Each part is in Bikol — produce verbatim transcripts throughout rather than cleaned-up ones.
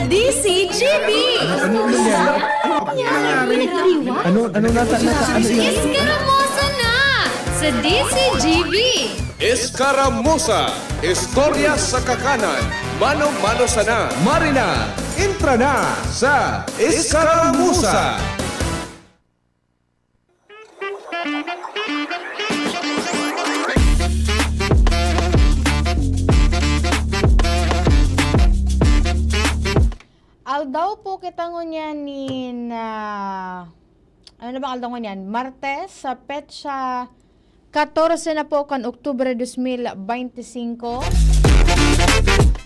D C G B! Ano, ano nangyari? Ano, ano nata-, nata-, ano yan? Iskaramosa na sa D C G B! Iskaramosa, istorya sa kakanan, mano-mano sana. Marina, entra na sa Iskaramosa! Aldaw po kita ngunyan nin, ah, ano na bang aldaw ngunyan? Martes, sa petsa katorse na po kan Oktubre dos mil beinti singko.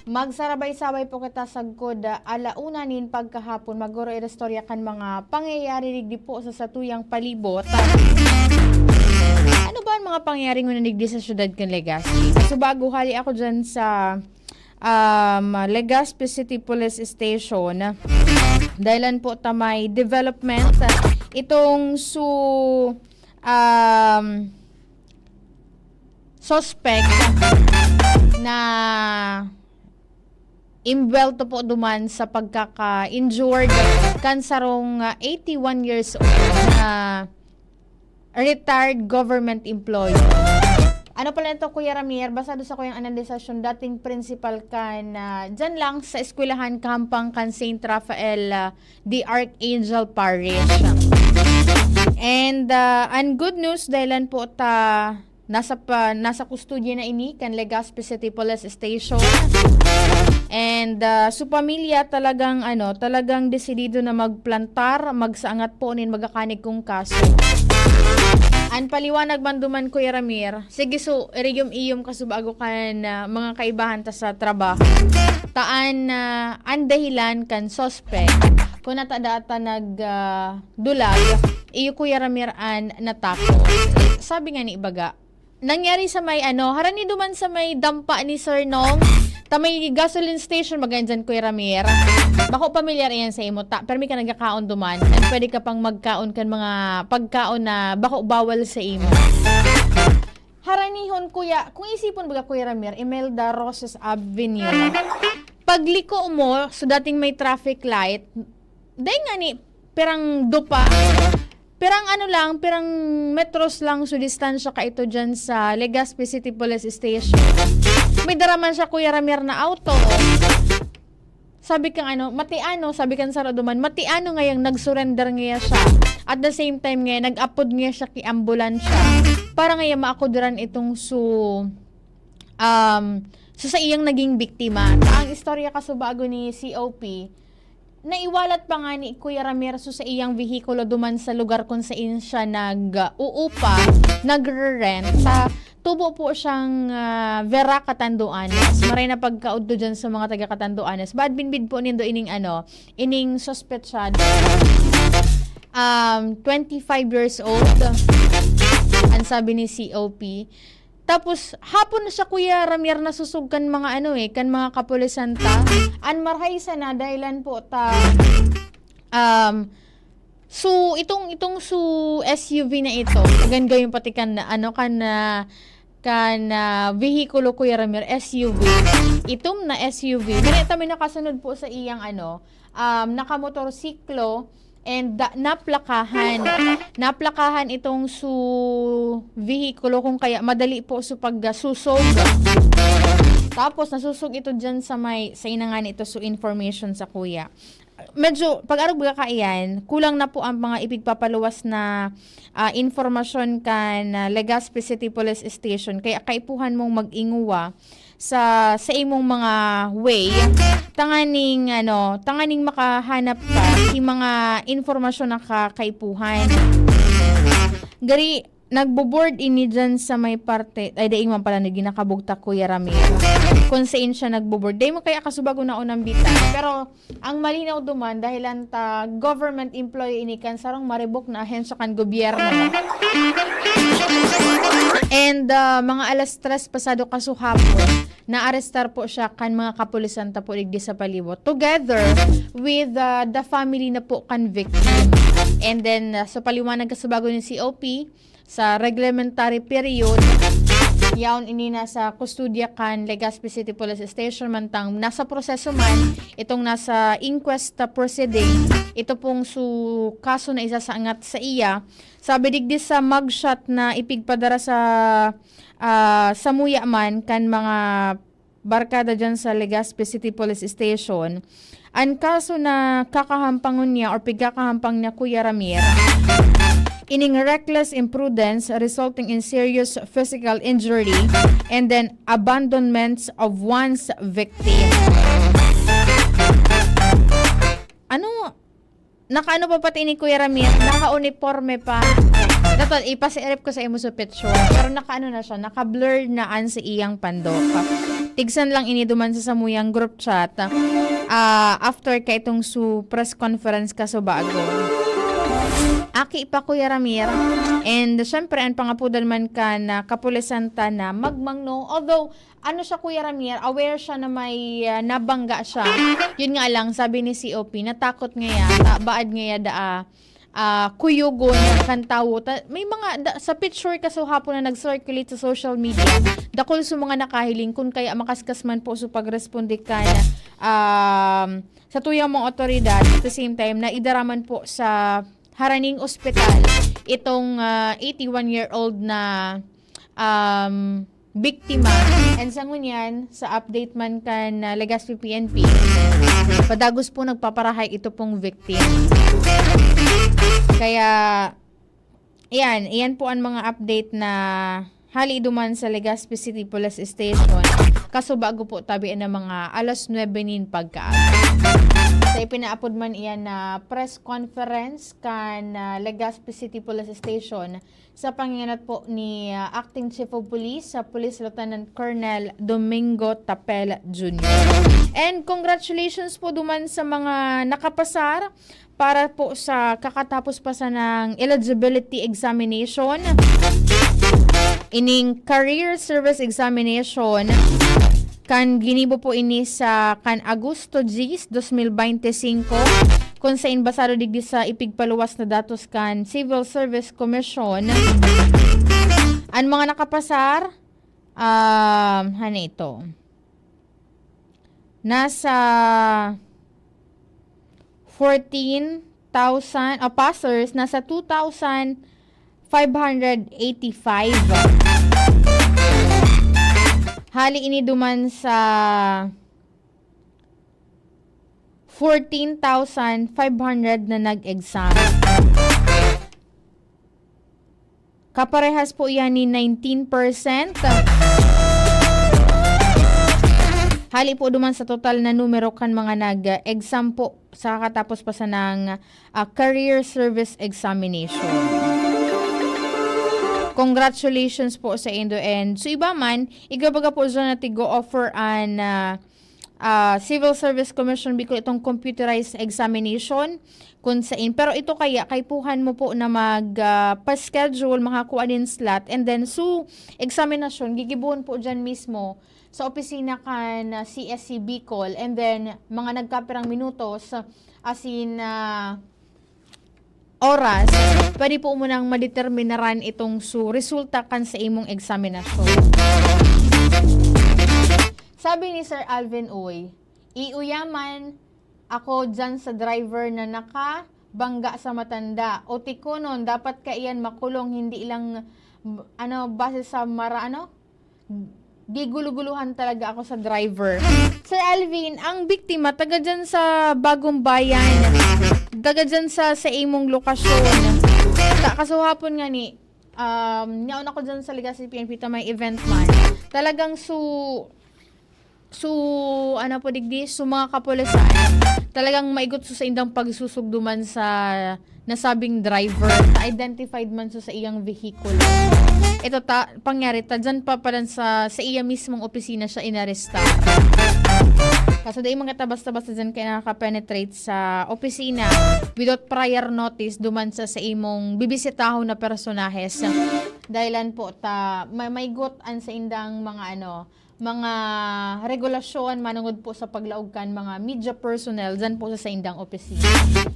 Magsarabay-sabay po kita sagkod, ah, ala una nin pagkahapon. Magoro-iristorya kan mga pangyayari digdi po sa satuyang palibot. Ano ba ang mga pangyayari ngunyan digdi sa siyudad kan Legazpi? Subago hali ako dyan sa um, Legazpi City Police Station. Dahilan po ta may development itong su-, um, suspect na imbwelto po duman sa pagkaka-injured kan sarong, ah, eighty-one years old na retired government employee. Ano pala ito, Kuya Ramir? Basado sa kuyang analisasyon, dating principal ka na dyan lang sa eskwelahan kahampang kan Saint Raphael, ah, the Archangel Parish. And, ah, ang good news, dahilan po ta nasa pa, nasa kustodya na ini kan Legazpi City Police Station. And, ah, su pamilya talagang, ano, talagang desidido na magplantar, magsaangat po nin magakanig kong kaso. An paliwanag man duman, Kuya Ramir, sige, so, iriyom-iyom kasubago kan, ah, mga kaibahan ta sa trabaho. Taan na an dahilan kan suspect, kung natada ta nag, ah, dulag, iyo, Kuya Ramir, an natakot. Sabi nga ni baga, nangyari sa may ano, harani duman sa may dampa ni Sir Nong, ta may gasoline station, baga dyan, Kuya Ramir. Bako pamilyar iyan sa imo, ta, permi ka nagkakaon duman, and pwede ka pang magkaon kan mga pagkaon na bako bawal sa imo. Haranihon, Kuya, kung isipon baga, Kuya Ramir, Imelda Roses Avenue. Pagliko mo, so dating may traffic light, dai nga ni, pirang dupa, pirang ano lang, pirang metros lang so distansya kaito dyan sa Legazpi City Police Station. May dara man siya, Kuya Ramir, na auto. Sabi kang ano, matiano, sabi kan saro duman, matiano ngayang nag-surrender ngaya siya. At the same time ngaya, nag-apod ngaya siya ki ambulansya. Para ngaya maakuduran itong su-, um, su sa iyang naging biktima. Ta ang istorya kasubago ni C O P, naiwalat pa nga ni Kuya Ramir su sa iyang vehikulo duman sa lugar kung sain siya nag-uupa, nagre-rent. Sa tubo po siyang, ah, Vera, Catanduanes. Maray na pagkaudto dyan sa mga taga Catanduanes. Bad binbid po nindo ining ano, ining suspetsado. Um, twenty-five years old. Ang sabi ni C O P. Tapos, hapon na siya, Kuya Ramir, nasusog kan mga ano eh, kan mga kapulisan ta. An marhay sana, dahilan po ta, um, so, itong, itong su S U V na ito, magan gayon pati kan, ano, kan, ah, kan, ah, vehikulo, Kuya Ramir, S U V. Itom na S U V. Ganito may nakasunod po sa iyang, ano, um, nakamotorsiklo, and da-, naplakahan. Naplakahan itong su vehikulo, kung kaya madali po su pagsusog. Tapos nasusog ito dyan sa may, sa inangan ito su information sa kuya. Medyo, pag-arog baga kaiyan, kulang na po ang mga ipigpapaluwas na, ah, informasyon kan, ah, Legazpi City Police Station. Kaya kaipuhan mong mag-inguwa sa, sa imong mga way, tanganing, ano, tanganing makahanap ka ki mga impormasyon na ka-, kaipuhan. Gari, nagbo-board ini dyan sa may parte, ay, daing man pala na ginakabugtak, Kuya Ramiro. Kung sain siya nagbo-board. Dai mo kaya kasubago na unang bitan. Pero, ang malinaw duman, dahilan ta government employee ini kan sarong maribok na ahensya kan gobyerno. And, ah, mga alas tres pasado kasuhapon, naarestar po siya kan mga kapulisan ta po digdi sa palibot, together with, ah, the family na po kan victim. And then, ah, sa paliwanag kasubago ni C O P, sa reglementary period, Yaon ini nasa kustodya kan Legazpi City Police Station, mantang nasa proseso man itong nasa inquest proceeding. Ito pong su kaso na isasangat sa iya. Sabi digdi sa mugshot na ipigpadara sa, ah, samuya man kan mga barkada dyan sa Legazpi City Police Station, an kaso na kakahampangon niya or pigkakahampang niya, Kuya Ramir, ining reckless imprudence resulting in serious physical injury and then abandonment of one's victim. Ano, nakaano pa pati ni Kuya Ramir, naka-uniporme pa. Dapat ipasiirip ko sa imo sa picture. Pero nakaano na siya, naka-blur na an sa iyang pandok. Tigsan lang ini duman sa samuyang group chat. Ah, after ka itong su press conference ka so bago. Aki pa, Kuya Ramir. And syempre, ang pangapudan man ka na kapulisan ta na magmangno. Although, ano siya, Kuya Ramir, aware siya na may, ah, nabangga siya. Yun nga lang, sabi ni C O P, natakot ngaya, ta-, baad ngaya daa, ah, kuyugon kan tawo. Ta-, may mga, da-, sa picture kasi hapon na nag-circulate sa social media, dakul sa mga nakahiling, kun kaya makaskas man po sa pagresponde kan, um, sa tuyang mga otoridad. At the same time, naidara man po sa haraning ospital itong, ah, eighty-one-year-old na, um, biktima. And sa ngunyan, sa update man kan, ah, Legazpi P N P, padagos po nagpaparahay ito pong victim. Kaya, iyan, iyan po ang mga update na hali duman sa Legazpi City Police Station. Kaso bago po tabi na mga alas nuebe nin pagkaaga. Sa ipinaapod man iyan na press conference kan, ah, Legazpi City Police Station, sa panginganat po ni, ah, Acting Chief of Police, sa Police Lieutenant Colonel Domingo Tapel Junior. And congratulations po duman sa mga nakapasar para po sa kakatapos pa sanang eligibility examination, ining career service examination. Kan ginibo po ini sa kan Agosto diyes, dos mil bente singko, kun sain basado digdi sa ipigpaluwas na datos kan Civil Service Commission, an mga nakapasar, um, ano ito? Nasa fourteen thousand, ah, passers, nasa two thousand five hundred eighty-five. Hali ini duman sa fourteen thousand five hundred na nag-exam. Kaparehas po iyan ni nineteen percent. Hali po duman sa total na numero kan mga nag-exam po sa katapos pa sanang, ah, career service examination. Congratulations po sa indo. And so iba man, igwa baga po dyan na tigo-offer an, ah, ah, Civil Service Commission Bicol itong computerized examination, kun sain. Pero ito kaya, kaipuhan mo po na mag, ah, pa-schedule, makakua nin slot, and then su examinasyon, gigibohon po dyan mismo sa opisina kan, ah, C S C Bicol, and then mga nagkapirang minutos, asin, ah, oras, pwede po mo nang madeterminaran itong su resulta kan sa imong eksaminasyon. Sabi ni Sir Alvin Uy, "Iuyaman ako dyan sa driver na nakabangga sa matanda. O tikonon, dapat kaiyan makulong, hindi lang, ano, base sa mara-, ano? Giguluguluhan talaga ako sa driver." Sir Alvin, ang biktima, taga dyan sa Bagong Bayan. Taga dyan sa, sa imong lokasyon. Ta-, kasuhapon nga ni, um, nyaon ako dyan sa Legazpi P N P ta may event man. Talagang su-, su-, ano po digdi, su mga kapulisan. Talagang maigot su sa indang pagsusugduman sa nasabing driver. Identified man su sa iyang vehicle. Ito ta, pangyari ta, dyan pa pala sa, sa iya mismong opisina siya inaresta. Kaso dai man kita basta-basta dyan kaya nakaka-penetrate sa opisina without prior notice duman sa, sa imong bibisitahon na personahes. Dahilan po ta, may, may gut an sa indang mga ano, mga regulasyon manungod po sa paglaog kan mga media personnel dyan po sa saindang opisina.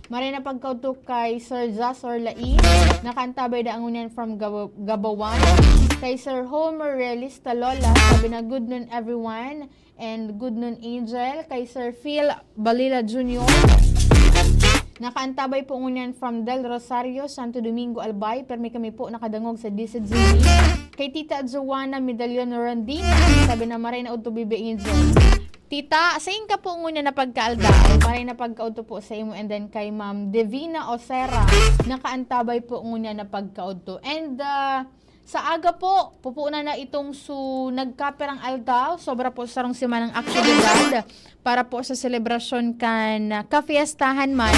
Maray na pagkaudto kay Sir Jas Orlai, nakaantabay da ngunyan from Gabo-, Gabawan. Kay Sir Homer Realista Lola, sabi na, "Good noon, everyone." And good noon, Angel. Kay Sir Phil Balila Junior, nakaantabay po ngunyan from Del Rosario, Santo Domingo, Albay. Permi kami po nakadangog sa D C G B. Kay Tita Joanna Medallon Rondin, sabi na, "Maray na udto, Bibi Angel." Tita, sain ka po ngunyan na pagkaaldaw? Maray na pagkaudto po sa imo. And then kay Ma'am Divina Osera, nakaantabay po ngunyan na pagkaudto. And, ah, sa aga po, pupunan na itong su-, nagkapirang aldaw, sobra po sa sarong semanang aktibidad para po sa selebrasyon kan, ah, kafiestahan man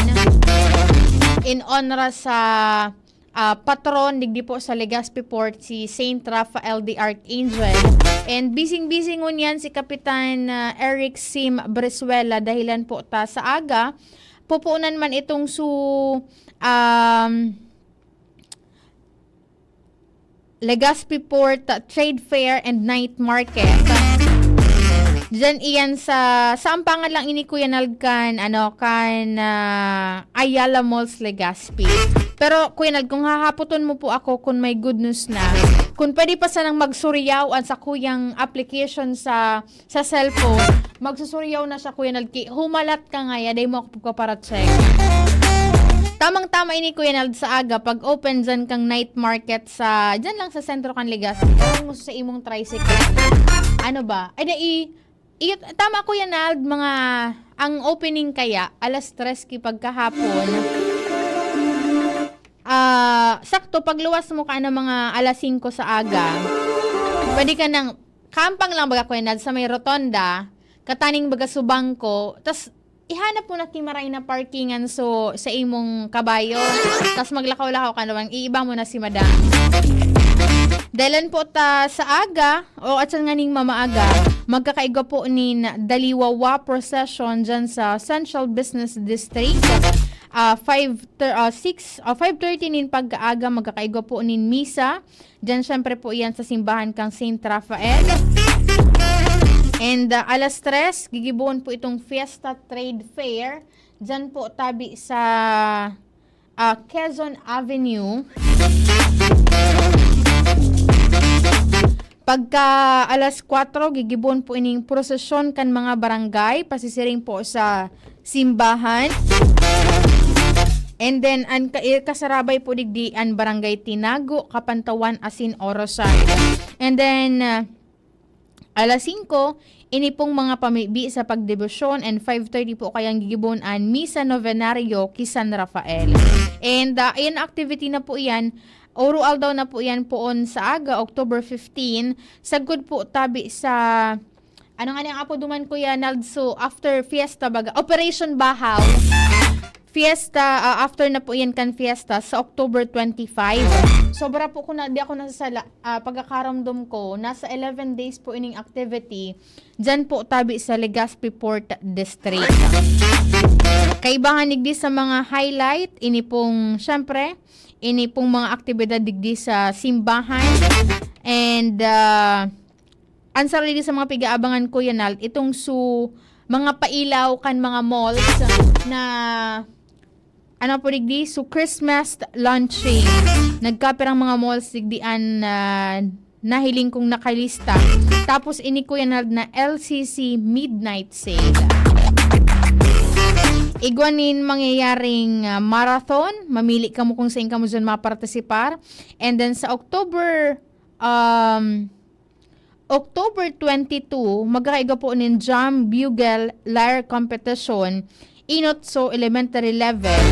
in honor sa, ah, patron digdi po sa Legazpi Port, si Saint Raphael the Archangel. And bising-bising ngunyan si Kapitan, ah, Eric Sim Brizuela, dahilan po ta sa aga, pupunan man itong su-, um, Legazpi Port, uh, Trade Fair and Night Market. Diyan iyan sa, sa ampangan lang ini, Kuya Nald, kan, ano, kan, ah, Ayala Malls Legazpi. Pero, Kuya Nald, kung hahapoton mo po ako kung may good news na, kung pwede pa sanang magsuryaw an sakuyang application sa sa cellphone, magsusuryaw na siya, Kuya Nald, ki-, humalat ka ngaya, dai mo ako pagpapara-check. Tamang-tama ini, Kuya Nald, sa aga, pag-open dyan kang night market sa, dyan lang sa sentro kan Legazpi. Parang mo sa imong tricycle. Ano ba? Ay, na i-, i-, tama, Kuya Nald, mga, ang opening kaya, alas tres ki pagkahapon. Ah, sakto, pagluwas mo ka ng mga alas singko sa aga, pwede ka nang, kampang lang baga, Kuya Nald, sa may rotonda, kataning baga su bangko, tas ihanap mo na ki maray na parkingan so, sa imong kabayo, tas maglakaw-lakaw ka naman, iiba mo na si madam. Dalan po ta sa aga, o atsan nganing mamaaga, magkakaigwa po nin Daliwawa procession dyan sa Central Business District. Ah, five thir-, ah, six, ah, five thirty nin pagkaaga, magkakaigwa po nin misa. Diyan, syempre po, iyan sa simbahan kang Saint Raphael. And, ah, alas tres, gigibohon po itong Fiesta Trade Fair. Diyan po, tabi sa, ah, Quezon Avenue. Pagka alas kwatro, gigibohon po ining prosesyon kan mga barangay, pasisiring po sa simbahan. And then, an ka-, eh, kasarabay po digdi an Barangay Tinago, Kapantawan, asin Orosay. And then, ah, alas singko, ini pong mga pamibi sa pagdebosyon, and five thirty po kayang gigibohon an Misa Novenario ki San Rafael. And, ah, ayan, activity na po iyan. Oro-aldaw na po iyan poon sa aga, October fifteen. Sagkod po tabi sa, ano nga ni ang apod duman, Kuya Nald? So, after fiesta baga, Operation Bahaw. Fiesta, ah, after na po iyan kan fiesta sa October twenty-five. Sobra po ko na, di ako nasasala, ah, pagkakaramdom ko, nasa eleven days po ining activity. Diyan po tabi sa Legazpi Port District. Kaibahan digdi sa mga highlight, ini pong, syempre, ini pong mga aktibidad digdi sa simbahan. And, ah, ang sarili sa mga pig-aabangan, Kuya Nald, itong su-, mga pailaw kan mga malls na, ano po digdi, su Christmas launching. Nagkapirang mga malls digdi an, ah, nahiling kong nakalista. Tapos ini, Kuya Nald, na L C C Midnight Sale. Igwa nin mangyayaring, ah, marathon. Mamili kamo kung saan kamo dyan mapartisipar. And then sa October, um, October twenty-two, magkakaigwa po nin Drum Bugle Lyre Competition, Inotso Elementary Level.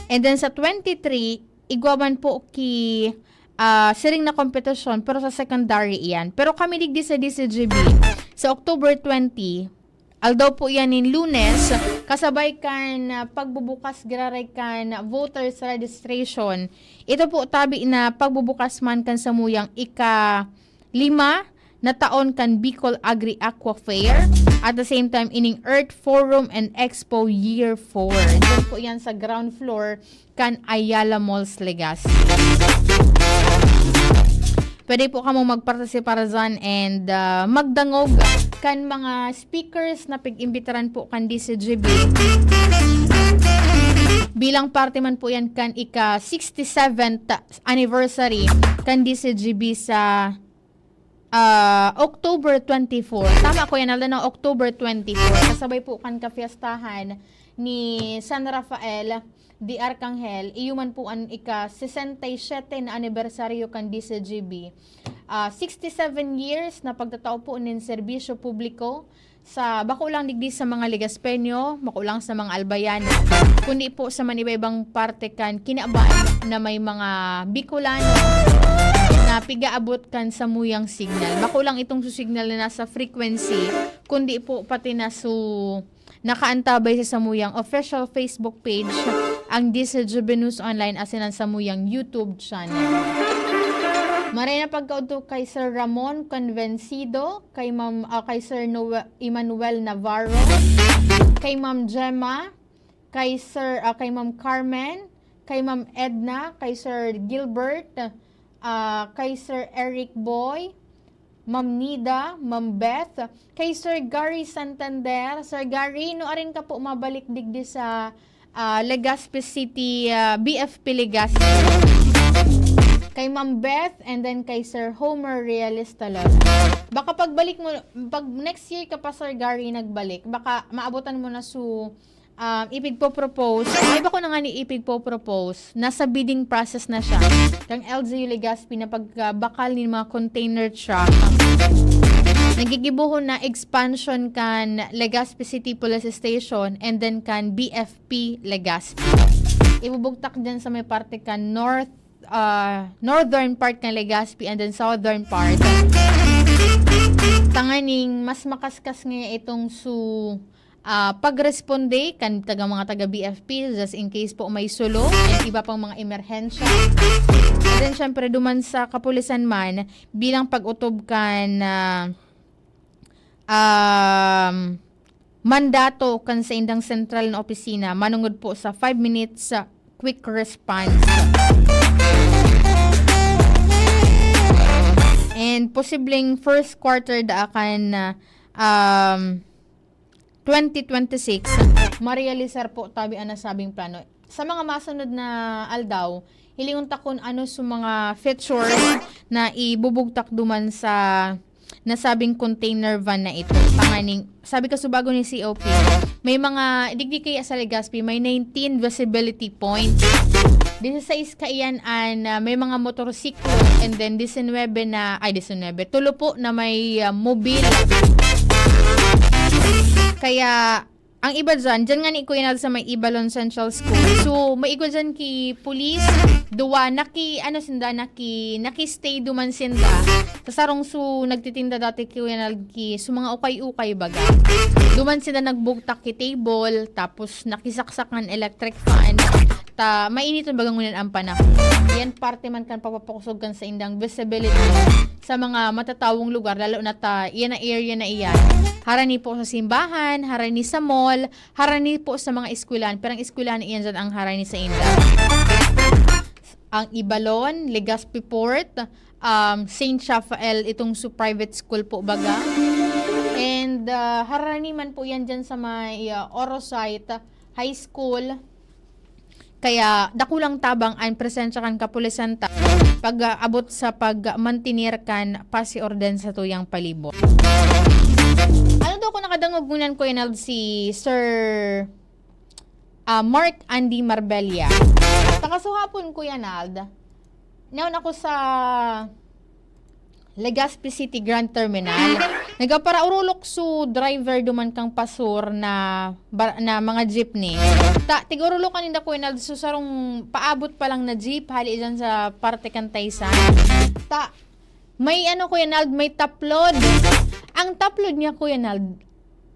And then sa twenty-three, igwa man po ki, ah, siring na kompetisyon, pero sa secondary iyan. Pero kami digdi sa D C G B, sa October twenty, aldaw po iyan nin Lunes, kasabay kan, ah, pagbubukas giraray kan voters registration. Ito po tabi na pagbubukas man kan samuyang ika-lima na taon kan Bicol Agri-Aqua Fair. At the same time, ining Earth Forum and Expo Year four. Diyan po yan sa ground floor kan Ayala Malls, Legazpi. Pwede po kamong magpartisipar dyan and, ah, magdangog kan mga speakers na pig-imbitaran po kan D C G B. Bilang parte man po yan kan ika sixty-seventh anniversary kan D C G B sa ah, October twenty-four. Tama, Kuya Naldo, no? October twenty-four. Kasabay po kan kafiestahan ni San Rafael de Arcangel, iyo man po an ika-sesenta y siyete na anibersaryo kan D C G B. Ah, sixty-seven years na pagtatao po nin serbisyo publiko sa, bako lang digdi sa mga Legaspeño, bako lang sa mga Albayano, kundi po sa manibaybang parte kan kinaban na may mga Bicolano na pigaabot kan samuyang signal. Bako lang itong su signal na nasa frequency, kundi po pati na su nakaantabay sa samuyang official Facebook page, ang D C G B News Online, asin ang samuyang YouTube channel. Maray na pagkaudto kay Sir Ramon Convencido, kay Ma'am, ah, kay Sir Noe-, Emmanuel Navarro, kay Ma'am Gemma, kay Sir, ah, kay Ma'am Carmen, kay Ma'am Edna, kay Sir Gilbert, ah, kay Sir Eric Boy, Ma'am Nida, Ma'am Beth, kay Sir Gary Santander. Sir Gary, no arin ka po mabalik digdi sa, ah, Legazpi City, ah, B F P Legazpi. Kay Ma'am Beth, and then kay Sir Homer Realista Lola. Baka pagbalik mo, pag next year ka pa, Sir Gary, nagbalik, baka maabutan mo na su, um, ipigpo-propose. Ay, bako na nga ni ipigpo-propose. Nasa bidding process na siya. Kang L G U Legazpi na pagbakal nin mga container truck. Nagigibohon na expansion kan Legazpi City Police Station and then kan B F P Legazpi. Ibubugtak dyan sa may parte kan North, ah, northern part kan Legazpi and then southern part. Tanganing mas makaskas nga itong su, ah, pagresponde kan taga, mga taga B F P, just in case po may sulo and iba pang mga emerhensya. And then, syempre, duman sa kapulisan man, bilang pag-otob kan, ah, um, mandato kan saindang sentral na opisina, manungod po sa five minutes, ah, quick response. And posibleng first quarter da kan, ah, um, twenty twenty-six, marealisar po tabi an nasabing plano. Sa mga masunod na aldaw, hilingon ta kun ano sa mga features na ibubugtak duman sa nasabing container van na ito. Tanganing, sabi ka subago ni C O P, may mga, digdi kaya sa Legazpi, may nineteen visibility points. Disisais kaiyan an, ah, may mga motorsiklo, and then disinwebe na, ay, disinwebe, tulo po na may, ah, mobil. Kaya, ang iba dyan, dyan nga ni Kuya Nal sa may Ibalon Central School. So, may igwa dyan ki police, duwa, naki, ano sinda, naki, naki-stay duman sinda. Sa sarong su, nagtitinda dati ki Kuya Nal ki, su mga ukay-ukay baga. Duman sinda nagbugtak ki table, tapos nakisaksak ng electric fan. Ta, mainit na baga ngunyan ang panahon. Yan parte man kan pagpapakosog kan saindang visibility sa mga matatawong lugar, lalo na ta, iyan na area na iyan. Harani po sa simbahan, harani sa mall, harani po sa mga eskwelahan. Pero ang eskwelahan iyan dyan ang harani sa inda. Ang Ibalon, Legazpi Port, um, Saint Raphael, itong su private school po baga. And, ah, harani man po yan dyan sa may, ah, Orosite High School. Kaya dakulang tabang an presensya kan kapulisan ta pag-aabot sa pagmantener kan pasi orden sa tuyang palibot. Ano daw ko nakadangog ngunyan, Kuya Nald, si Sir, ah, Mark Andy Marbella? Takasuhapon, Kuya Nald. Naon ako sa Legazpi City Grand Terminal. Nagaparaurulok su driver duman kang pasur na bar-, na mga jeepney. Ta, tig-urulokan ninda, Kuya Nald, su sarong paabot pa lang na jeep, hali dyan sa parte kan Taysan. Ta, may ano, Kuya Nald, may taplod. Ang taplod niya, Kuya Nald,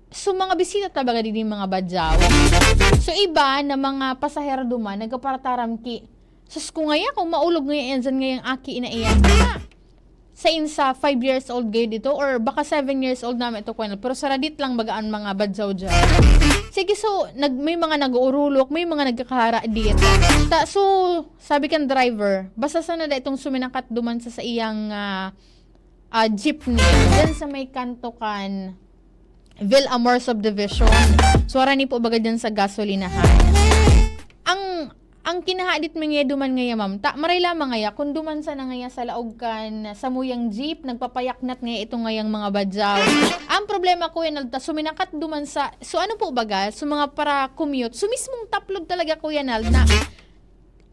su mga bisita ta baga digdi mga badyaw. Su iba na mga pasahero duman, nagkaparataram ki, "Sus ko ngaya, kung maulog ngaya yan dyan ngayang aki na iyan." Sain sa five years old gayud ito, or baka seven years old naman ito, Kuya Nald. Pero saradit lang baga ang mga badyaw dyan. Sige, so, nag-, may mga nag-uurulok, may mga nagkakahara dit. Ta, so, sabi kan driver, basta sana da itong suminakat duman sa saiyang, ah, ah, jeepney. Dyan sa may kanto kan Villamor Subdivision. So, harani po baga dyan sa gasolinahan. Ang kinahadit mi ngaya duman ngaya, ma'am, ta maray lamang ngaya kun duman sana ngaya sa laog kan samuyang jeep, nagpapayaknat ngaya itong ngayang mga badyaw. Ang problema, Kuya Nald, ta suminakat duman sa, so ano po baga, so mga para-commute, so mismong taplod talaga, Kuya Nald, na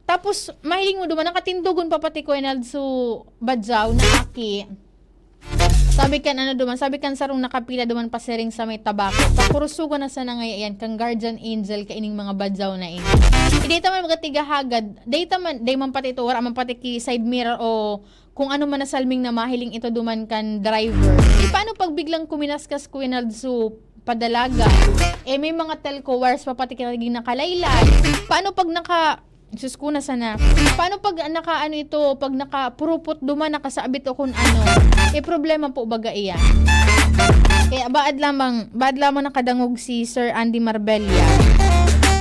tapos mahiling mo duman, nakatindogon pa pati, Kuya Nald, so badyaw na aki. Sabi kan ano duman, sabi kan sarong nakapila duman pasiring sa may tabako, pakurusugon na sana ngaya iyan kan guardian angel kaining mga badyaw na ini. Hindi ta man magatiga hagad, data man, day man pati ito, wala man pati ki side mirror o kung ano man na salming na mahiling ito duman kan driver. E, paano pag biglang kuminaskas, Kuya Nald, so padalaga? E, may mga telco wires pa pati kinaging nakalaylay. Paano pag naka Diyos ko, na sana. Paano pag naka, ano ito, pag nakapurupot duman, nakasabit o kung ano? E, problema po baga iyan. Kaya baad lamang, baad lamang nakadangog si Sir Andy Marbella.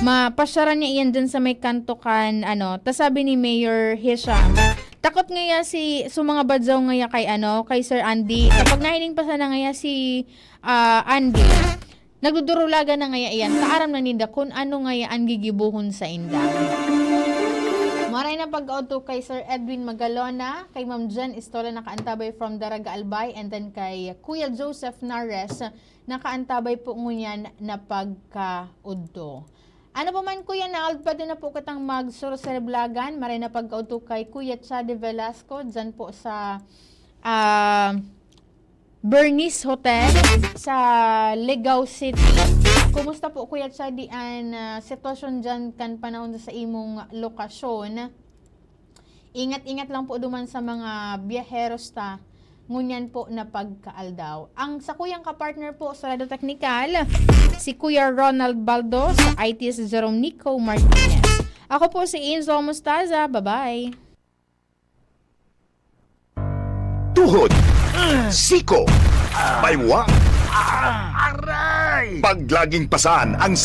Mapasyaran niya iyan dyan sa may kanto kan, ano, ta sabi ni Mayor Hisham, takot ngaya si, so mga badyaw ngaya kay, ano, kay Sir Andy. Kapag nahiling pa sana ngaya si, ah, Andy, nagdudurulagan na ngaya iyan, ta aram na ninda kun ano ngaya an gigibohon sainda. Maray na pagkaodto kay Sir Edwin Magalona, kay Ma'am Jen Estola nakaantabay from Daraga, Albay, and then kay Kuya Joseph Nares, nakaantabay po ngunyan na pagkaodto. Ano pa man, Kuya Nald, pwede na po kitang magsuroserblagan. Maray na pagkaodto kay Kuya Chad Velasco, dyan po sa, ah, Bernice Hotel sa Legao City. Kumusta po, Kuya Chad, di an, ah, sitwasyon dyan kan panahon sa imong lokasyon? Ingat-ingat lang po duman sa mga biyaheros ta ngunyan po na pagkaaldaw. Ang sakuyang kapartner po sa Radyo Teknikal, si Kuya Ronald Baldo, sa I T si Jerome Nico Martinez. Ako po si Angel Mostaza. Bye-bye. Tuhod, siko, baywa, aray! Paglaging pasan ang